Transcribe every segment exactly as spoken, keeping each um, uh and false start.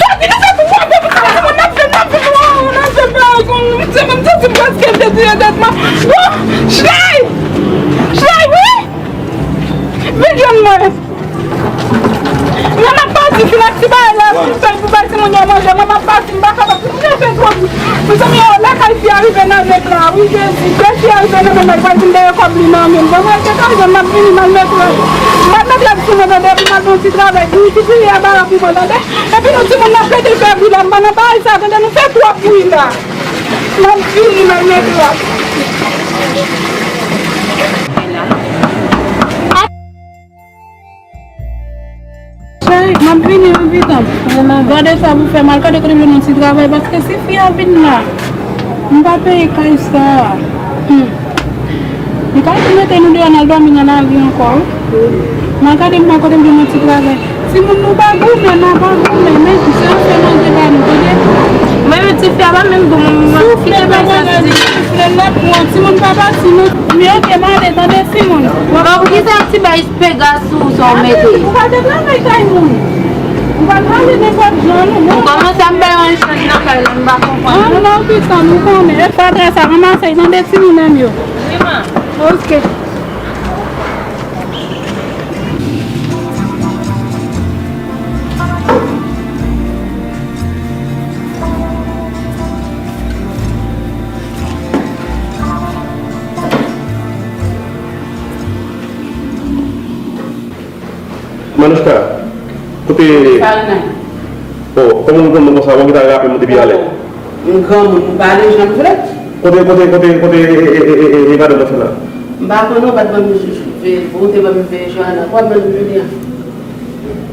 Sòti nan sa pou mwen, pou mwen, mwen ap fè, mwen ap fè, mwen ap fè, mwen ap fè, mwen ap fè, mwen ap fè, mwen ap fè, mwen ap fè, mwen ap fè, mwen ap fè, mwen ap fè, mwen ap fè, mwen ap fè, mwen ap fè, Vin jwenn mwen. Mwen m ap pati, fin ak ti bagay la, fin fè l pou bay timoun yo manje, mwen m ap pati, m pa kapab, m te fè twòp. Mezanmi, o, lè kay fi a rive nan nèg la, wi, Jezi, lè fi a rive nan men nèg la, di m dèyè kòb li nan men m. Bon, mwen te ka jwenn, m ap vini, m al met rad. M al met rad sou mwen, tande, epi m al fè yon ti travay, pou ti fi a ba pou mwen, tande. Epi nou timoun n ap plede fè bri la, m pa nan bagay sa, tande, nou fè twòp bri la. M ap vini, m al met rad. Cheri, m ap vini, wi, pitit. Gade sa pou fè m al gade kote m jwenn yon ti travay, paske si fi a vin la, m pa peye kay sa a. Hmm. Li ka vin mete nou deyò, n al dòmi nan lari ankò, wi. M al gade m wè kote m jwenn yon ti travay. Timoun nou pa goumen, nou pa goumen, men se yon fè manje ba nou, tande? Mwen menm ti fi a pa menm gou, mwen kite bay sa ti. Soufle, pa pran soufle, lòt mwen, timoun pa pati, non. Men oke, m ale, tande, timoun. Bon, poukisa ti bay Pegasus sa w mete. Ou pa te travay kay moun. Ou pa travay nenpòt jan, non. Ou kòmanse ap bay yon echanj nan kay la, m pa konprann. Ah, non, pitit, nou konnen. E fatra sa, ranmase, tande, timoun an yo. Wi, man. Oke. Manouchka, kote... Farinay. Oh, kòman ou konn non konsa? Ou gentan raple m depi alè. Oh, m granmoun, m pale jan m vle. Kote, kote, kote, kote, e, e, e, e, e, e madanm nan fè la? M pa konn non, w pa t ban m ve-, ou te ban m veye Joana. Pou w ap ban m Julian.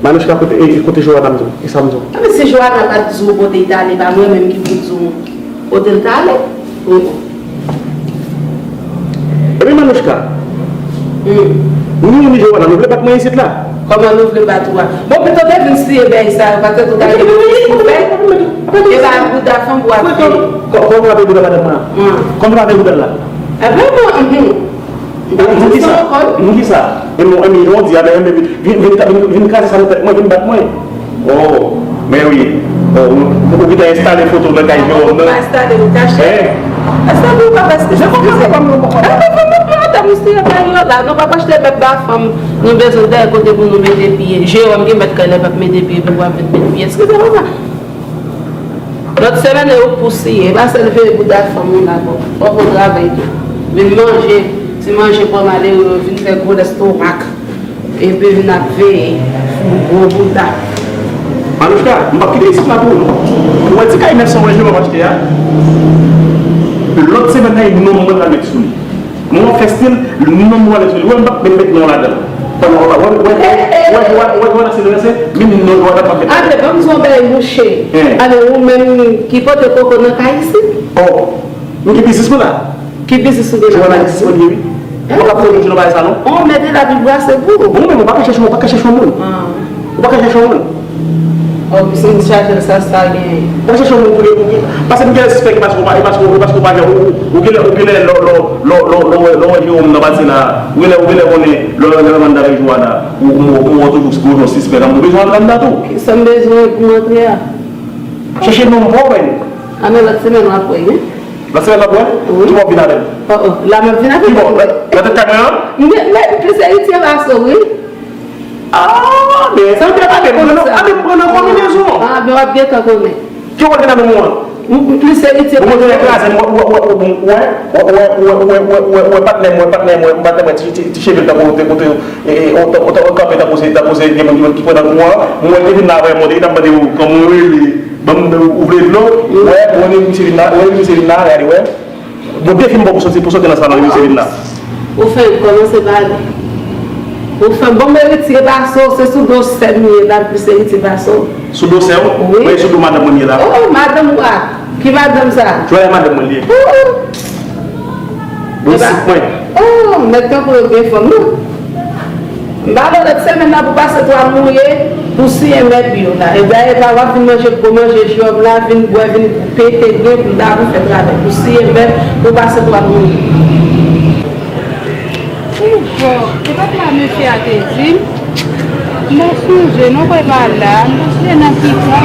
Manouchka, kote, e, e, kote Joana m di w? E sa m di w? A, men si Joana pa t di w kote l t ale, pa mwen menm ki pou di w kote l t ale. Epi Manouchka, hmm, ni ou ni Joana, nou vle bat mwen isit la? Kòman nou vle bat ou a? Bon, pito te vin siye bèy sa yo, paske tout a gen pou fè. E pa bouda fanm pou ap fè. Kò-, kòman w ap bouda madanm mwen an? Kòman w ap bouda l la? Ebyen, bon, hmm. Pou kisa? Pou kisa? E non, e non, di, a, men, men, vin, vin, vin, vin kraze sa nan tèt mwen, vin bat mwen. Oh, men wi. Oh, ou, ou gentan enstale foto nan kay Jewòm nan. Ou pa enstale, ou kache. Eh. Enstale, ou pa enstale. Je comprends pas, pa mwen, pa mwen. Eh, pa mwen, pa mwen, pa mwen, pa mwen, pa mwen, pa mwen, nou p ap achte mèb ba fanm, nou bezwen dèyè kote pou nou mete pye. Jewòm ki mèt kay la p ap mete pye, epi w ap vin mete pye. Eskize mwen, pa. Lòt semèn, e ou k pou siye. E pa sèl veye bouda fanm ou la, bon. Fòk ou travay tou. Vin manje, ti manje pòmalere yo, vin fè gwo lestomak. Epi vin ap veye gwo bouda. Manouchka, m p ap kite isit la pou ou, non. Ou wè ti kay nèf san wen yo w ap achte a? Lòt semèn nan, e non mwen pral met sou li. Mwen fè stil, non mwen pral met sou li. Ou wè, m p ap menm met non ladan l. Wè, wè, wè, wè, wè, wè, wè, wè, wè, se rense, menm non, wè, m p ap met. Ale, ban m di w yon bagay, mouche. Hein. Ale, ou menm ki pote koko nan kay isit? Oh, m gen biznis mwen la. Ki biznis ou gen nan kay isit? Joana gen biznis mwen li ye, wi. Hein? Ou pa ka fè moun di nou bagay sa, non? Oh, mete la pi brase pou ou. Bon, men ou pa ka chèche, ou pa ka chèche yon moun. Ah. Ou pa ka chèche yon moun. Oh, misye vin chaje l sa, sa gen. Ou pa chèche yon moun pou li, pou li. Paske m gen respè ki paske ou pa, e paske, e paske ou pa gen, ou, ou, ou genlè, ou genlè, lò, lò, lè w wè Jewòm nan pase la, ou genlè, ou genlè konnen, lè, lè Amanda vin jwe a la, ou, ou, ou, ou toujou gwo jan sispèk, ou bezwen Amanda tou. Kisa m bezwen pou m antre a? Chèche nonm pa w, men. A, men lòt semèn w ap wè, wi. Lòt semèn w ap wè? Wi. Ki bò w ap vin avè m? Oh, oh, la m ap vin avè m. Ki bò? Nan, nan tèt kay mwen an? Men, men plis eritye pa sou, wi. Ah, men sa te gade, m pran nan, ah, men m pran nan konbinezon. Ah, men w ap gentan konnen. Ki wòl ki nan men mwen an? M, m plis eritye pa sou. Bon, mwen kraze, m wè, wè, wè, wè, patnè mwen, patnè mwen, patnè mwen, ti, ti, ti cheve l tankou te kote, e, e, o, o, o, kanpe tankou se, tankou se gen moun ki, ki pran nan kou an. Mwen te vin la avè mwen, te vin ap mande ou kòman ou rele, ban m, ou vle dlo? Wè, bon, misye vin la, wè, misye vin la, gade, wè. Bon, defi m ba w pou soti, pou soti nan salon, misye vin la. Ou fenk kòmanse pale. Ou fenk, bon, m eritye pa sou, se sou do sè m ye, la, m plis eritye pa sou. Sou do sè w? Wi. Mwen, sou do madanm mwen ye la. Oh, madanm ou a? Ki madanm sa? Jwè madanm mwen li ye. Oh, oh. Bon, si mwen. Oh, mèt tankou yo gen fanm, non. M pa wè lòt semèn nan pou pase twa mouye, pou siye mèb yo la. E dayè pa w ap vin manje gwo manje jòb la, vin bwè, vin pete grenn pou ta pou fè travay, pou siye mèb, pou pase twa mouye. Bon, se pa sa mesye a te di m. M pa sonje non, kwè pa la, m pa sonje nan ki kay.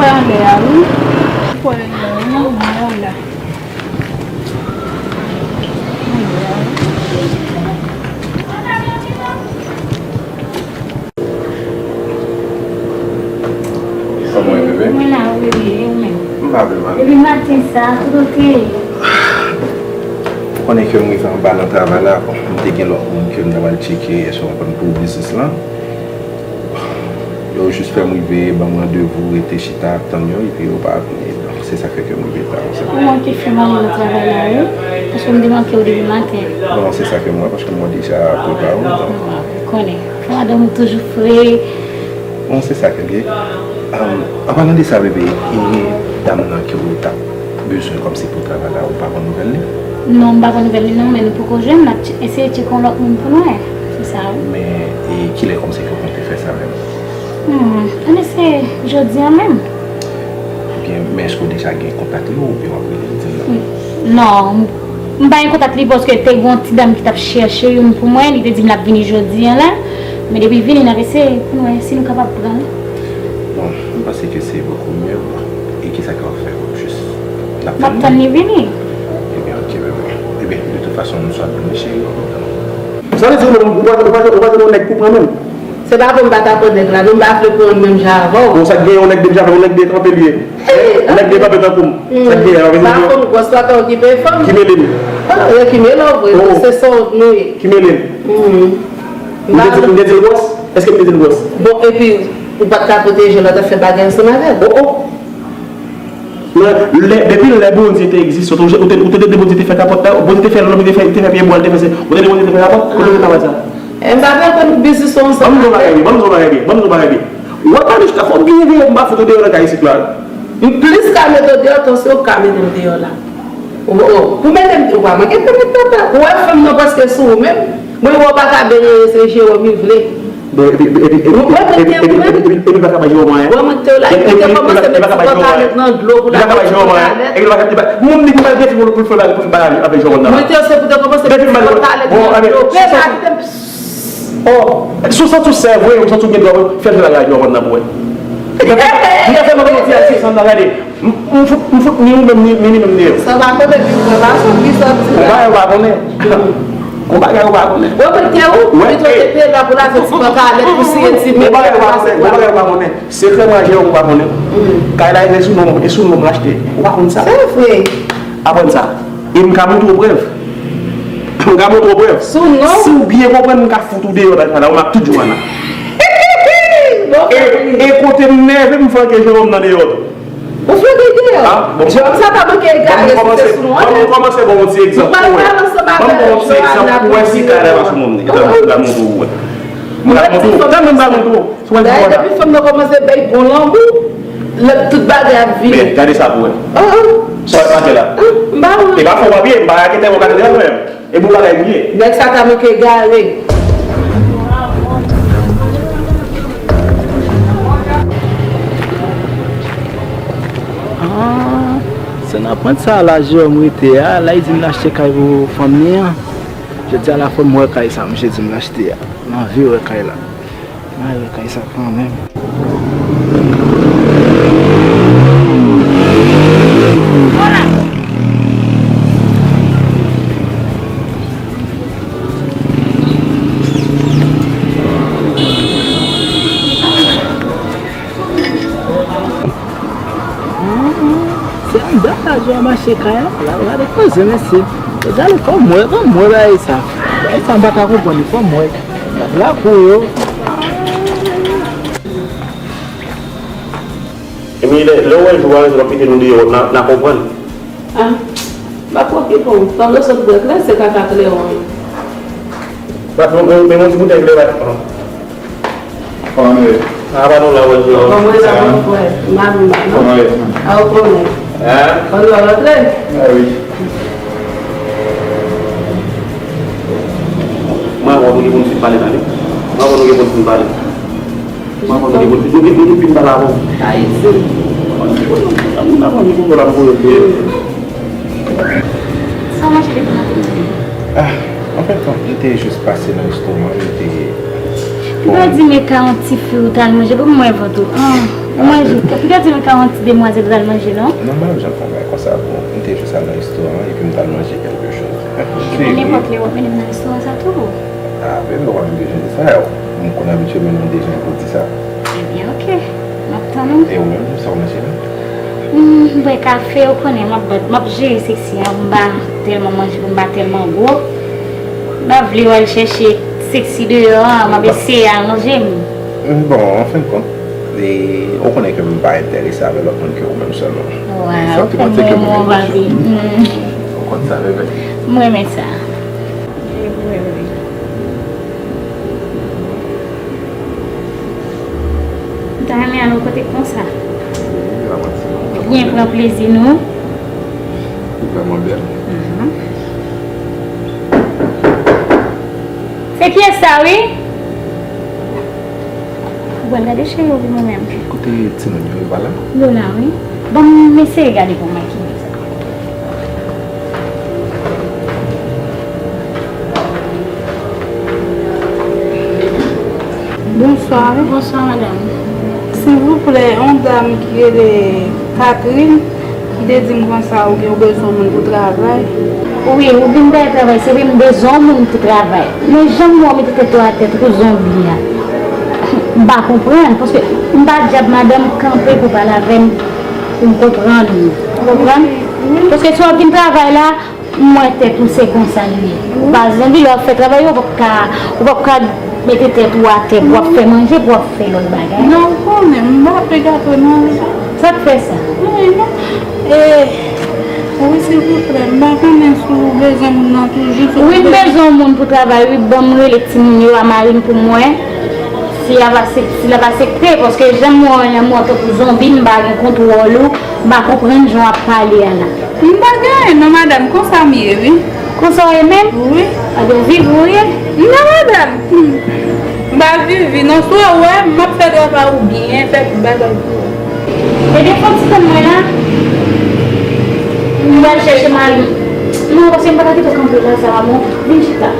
Kwè anlè a, wi. Kwè anlè a, wi, anlè a. Kòman w ye, bebe? Mwen la, wi, bebe, e ou menm? M pa pi mal. Depi maten sa, tout oke. Ou konnen ke m rive anba nan travay la, bon, m te gen lòt moun ke m ta pral tcheke, èske w konprann, pou biznis lan. Yo jis fè m rive, ban m randevou, rete chita, ap tann yo, epi yo pa vini. Donk, se sa k fè ke m rive ta konsa. Ou manke fè m ale nan travay la, wi, paske m te manke w depi maten. Bon, se sa ke m wè, paske m wè w deja prepare w, donk. Ah, ou konnen. Fò madanm ou toujou fre. Bon, se sa ke l ye. Am, an palan de sa, bebe, e dam nan ke w t ap bezwen kòmsi pou travay la, ou pa pran nouvèl li? Non, m pa pran nouvèl li non, men nou poko jwenn, n ap tche-, eseye tcheke yon lòt moun pou nou wè. Se sa, wi. Men, e kilè kòmsi ke w konte fè sa menm? Hmm, ann eseye jodi a menm. Ebyen, men èske w deja gen kontak li oubyen w ap rele l di l non? Non, m pa gen kontak li paske te gen yon ti dam ki t ap chèche youn pou mwen, li te di m l ap vini jodi a la. Men depi l vini, n ap eseye pou n wè si nou kapab pran l. Bon, m panse ke se bokou mye. E kisa ke w ap fè? W ap jis, n ap tann li? M ap tann li vini. Ebyen, oke, bebe. Ebyen, de tout fason, nou swa vini, cheri, w ap tann. Sa vle di ou menm, ou pa, ou pa, ou pa jwenn yon nèg pou pran menm? Se pa pou m pa ta pran nèg la, non, m pa vle pran l menm jan avè w. Bon, sa k gen yon nèg deja avè w, yon nèg byen kanpe li ye. Yon nèg byen kanpe tankou m. Sa k gen, avè m? Pa konn gwòs la ka okipe fanm. Ki mele m? Ah, yo ki mele w vre, se sòt nou ye. Ki mele m? M te di, m te di l gwòs? Èske m te di l gwòs? Bon, epi, ou pa t ka pwoteje l, w t ap fè bagay ansanm avè l. Oh, oh. Lè, lè, depi lè Bondye te egziste, ou te, ou te, ou te tande Bondye te fè kapòt la, Bondye te fè lòm, te fè, te fè pye bwa, te fè se, ou te tande Bondye te fè kapòt? Kote w te travay sa? E m pa pran kont biznis ou ansanm avè l. Ban m di w bagay, ban m di w bagay, ban m di w bagay. W ap pale chita, fò w byen veye m pa fout ou deyò nan kay isit la. M plis ka mete w deyò, tansyon w ka mete m deyò la. Ou, ou, pou mete m, ou pa manke pou mete tata. Ou wè fanm nan paske sou ou menm. Mwen wè w pa ka benyen, se Jewòm li vle. Bon, epi, epi, epi, epi, epi, epi, epi, epi, epi, epi, epi, li pa ka bay Jewòm anyen. Wè mwen te la, li te kòmanse met ti pantalèt nan dlo pou l al met ti pantalèt. Epi li pa ka, li pa, moun li pou l al gen fi pou l fè bagay, pou l fè bagay avèk Jewòm nan. Mwen te se pou te kòmanse met ti pantalèt nan dlo. Pè la, kite m. Oh, si w santi w sè vre, ou santi w gen dwa, fè l fè bagay Jewòm nan pou wè. M ka fè mwen konn ti ayisyen san nan gade. M, m fout, m fout ni ou menm, ni, ni li menm deyò. Sa pa konnen pi mwen pa sot ki sòti la. Yon bagay ou pa konnen. Yon bagay ou pa konnen. Wè, mwen te ou, li tou te peye la pou l achte ti pantalèt pou siye ti bebe. Yon bagay ou pa konnen, yon bagay ou pa konnen. Sekrè mwen ak Jewòm ou pa konnen. Kay la, e sou non, e sou non m rachte. Ou pa konn sa? Se vre. Aprann sa. E m ka montre w prèv. M ka montre w prèv. Sou non? Si w byen konprann, m ka fout ou deyò nan kay la, ou m ap tout jou anna. E, e kote m nève, m flanke Jewòm nan deyò tou. Ou flanke l deyò? Jewòm sa pa manke egare si se sou non. Ban m kòmanse ba w yon ti egzanp pou wè. Ban m ba w yon ti egzanp pou wè si kay la pa sou non. Gade, gade montre w pou wè. M ap montre w. Tann mwen m ba w montre w. Dayè, depi fanm nan kòmanse bay bon lanmou, lè tout bagay ap vini. Men, gade sa pou wè. Sa w ap mache la. E pa fò w ap ye, m pa raketè w ka tande mwen. E bon bagay m ye. Nèg sa ta manke gare. Ah, se nan pwent sa la Jewòm rete a, la li di m l achte kay pou fanm li an. Jodi a la fò m wè kay sa misye di m l achte a. M anvi wè kay la. Mwen al kay sa kanmenm. Se anndan la Jewòm achte kay la. Gade koze, mesye. Gade, fò m wè, fò m wè bagay sa. Bagay sa m pa ka konprann, fò m wè. Lakou yo. Epi lè, lè w wè jou a rive, w ap kite nou deyò, n a, n a konprann. Ah, m ap okipe w. Pandan w sot bwè klè, se kaka klewon yo. Bat yon, yon, men yon ti boutèy klè bat. Kòman nou ye? A, pa nou la, wè, jou a. Kòman w ye la, mon frè? M pa vin mal, non? Kòman w ye? A, ou konnen. Hein? Ou la rantre? A, wi. Mwen avè w nou gen pou n fin pale la, wi. Mwen avè w nou gen pou n fin pale. Mwen avè w nou gen pou n fin, nou gen, nou gen pou n fin pale avè w. Ayiti. Mwen avè w nou gen pou n pale avè w. Sa w manje depi maten? Ah, anfèt, m te jis pase nan restoran, m te. Ou pa di men ka yon ti fri ou t al manje, pou mwen vant ou. Ah. Manje, poutèt di nou ka yon ti demwazèl pral manje, non? Non, m pa t ap janm fè yon bagay konsa pou ou. M te jis al nan restoran epi m t al manje kèlke choz. Ebyen, nenpòt lè w ap mennen m nan restoran sa tou. Ah, bebe, ou pa menm bezwen di sa. M konn abitye mennen w deja pou di sa. Ebyen, oke. M ap tann ou. E ou menm, sa w manje la? Hmm, m bwè kafe, ou konnen, m ap bat, m ap jere seksi an, pou m pa tèlman manje, pou m pa tèlman gwo. M pa vle w al chèche seksi deyò a, m ap eseye aranje m. Bon, an fen de kont, e, ou konnen ke m pa enterese avè lòt moun ke ou menm sèlman. Waw, ou konn mwen, mwen pa vle. Ou konn sa, bebe. M renmen sa. Wi, wi, wi. M ta renmen al yon kote konsa. Wi, pa manti non. Byen pran plezi nou. Ou vrèman bèl. Mhm. Se kiyès sa, wi? Ou pral gade cheri w wi mwen menm. Kote timoun yo, yo pa la? Yo la, wi. Ban m eseye gade pou mwen ki sa. Bonswa. Bonswa, madanm. Silvouplè, yon dam ki rele Catherine, ki te di m konsa ou gen, ou bezwen moun pou travay. Wi, ou vin bay travay, se vre, m bezwen yon moun pou travay. Men jan m wè w mete tèt ou atè tankou zonbi a, m pa konprann, paske m pa djab madanm kanpe pou pale avè m, pou m konprann ou. Ou konprann? Paske si w ap vin travay la, m wè tèt ou se konsa li ye. Ou pa zonbi, lè w ap fè travay ou, ou p ap ka, ou p ap ka mete tèt ou atè pou w ap fè manje, pou w ap fè lòt bagay. Non, ou konnen, m pa ap regato non. Sa k fè sa? Anyen non. E, wi, silvouplè, m pa konnen si w bezwen moun nan toujou, si w... Wi, m bezwen yon moun pou travay, wi, ban m rele timoun yo a mari m pou mwen. Si l ap asep-, si l ap aksepte, paske jan m wè w la, m wè w tankou zonbi, m pa gen kontwòl ou, m pa konprann jan w ap pale a la. M pa gen anyen non, madanm, konsa m ye, wi. Konsa w ye menm? Wi. Abe, w viv ou ye? Non, madanm. M pa viv, non, si w wè, m ap fè travay ou byen, fè tout bagay pou ou. Ebyen, fè w ti tann mwen la. M pral chèche mari m. Non, paske m pa ka kite w kanpe la, sa, non. Vin chita.